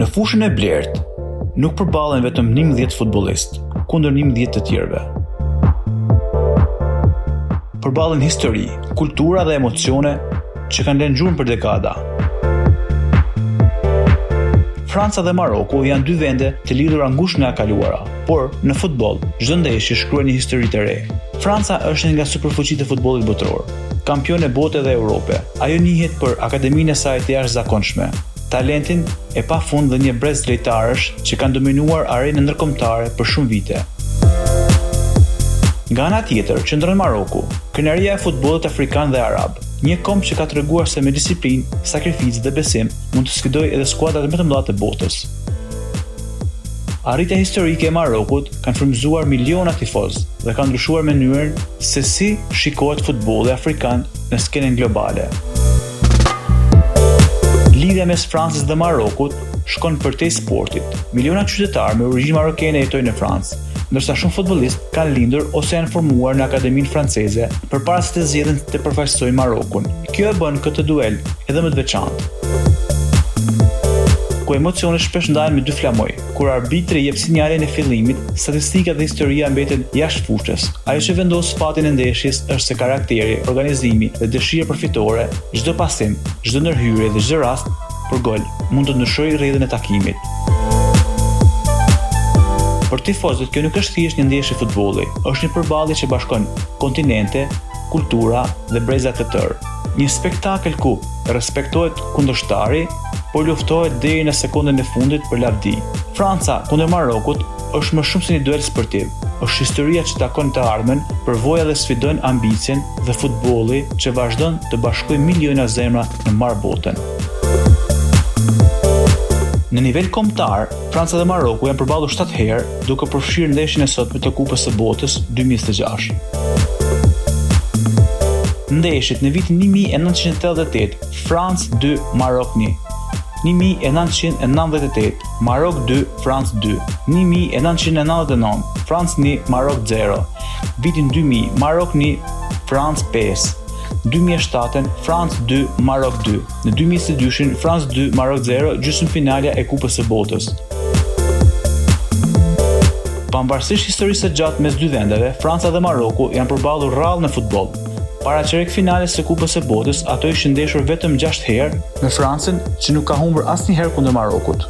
Në fushën e blertë nuk përballen vetëm 11 futbollistë kundër 11 të tjerëve. Përballen histori, kultura dhe emocione që kanë lënë gjurmë për dekada. Franca dhe Maroku janë dy vende të lidhura ngushtë nga e kaluara, por në futboll çdo ndeshje shkruan një histori të re. Franca është një nga superfuqitë e futbollit botëror, kampione bote dhe Europe. Ajo njihet për akademinë e saj të jashtëzakonshme, talentin e pafund dhe një brez lojtarësh që kanë dominuar arenën ndërkombëtare për shumë vite. Nga ana tjetër, qëndron Maroku, krenaria e futbollit afrikan dhe arab, një komb që ka treguar se me disiplinë, sakrificë dhe besim mund të sfidojë edhe skuadrat më të mëdha të botës. Arritja historike e Marokut kanë frymëzuar miliona tifozë dhe ka ndryshuar mënyrën se si shikohet futbolli afrikan në skenën globale. Lidhja mes Francës dhe Marokut shkon përtej sportit. Miliona qytetarë me origjinë marokene jetojnë në Francë, ndërsa shumë futbollistë kanë lindur ose janë formuar në akademinë franceze përpara se të zgjedhin të përfaqësojnë Marokun. Kjo e bën këtë duel edhe më të veçantë. Ku emocionet shpesh ndahen me dy flamuj. Kur arbitri jep sinjalin e fillimit, statistikat dhe historia mbeten jashtë fushës. Ajo që vendos fatin e ndeshjes është se karakteri, organizimi dhe dëshira për fitore, çdo pasim, çdo ndërhyrje dhe çdo rast për gol mund të ndryshojë rrjedhën e takimit. Për tifozët kjo nuk është thjesht një ndeshje futbolli, është një përballje që bashkon kontinente, kultura dhe breza të tërë. Një spektakël ku respektohet kundërshtari, por luftohet deri në sekondën e fundit për lavdi. Franca kundër Marokut është më shumë se një duel sportiv, është historia që takon të ardhmen, përvoja dhe sfidon ambicien dhe futbolli që vazhdon të bashkojë miliona zemra në mbarë botën. Në nivel kombëtar, Franca dhe Maroku janë përballur 7 herë, duke përfshirë ndeshjen e sotme të Kupës së Botës 2026. Ndeshjet në vitin 1988, Francë 2, Marok 1. 1998, Marok 2, Francë 2. 1999, Francë 1, Marok 0. Vitin 2000, Marok 1, Francë 5. 2007, Francë 2, Marok 2. Në 2022-shin, Francë 2, Marok 0, gjysmëfinalja e Kupës së Botës. Pavarësisht historisë së gjatë mes dy vendeve, Franca dhe Maroku janë përballur rrallë në futboll. Para çerekfinales së Kupës së Botës, ato ishin ndeshur vetëm 6 herë, me Francën që nuk ka humbur asnjëherë kundër Marokut.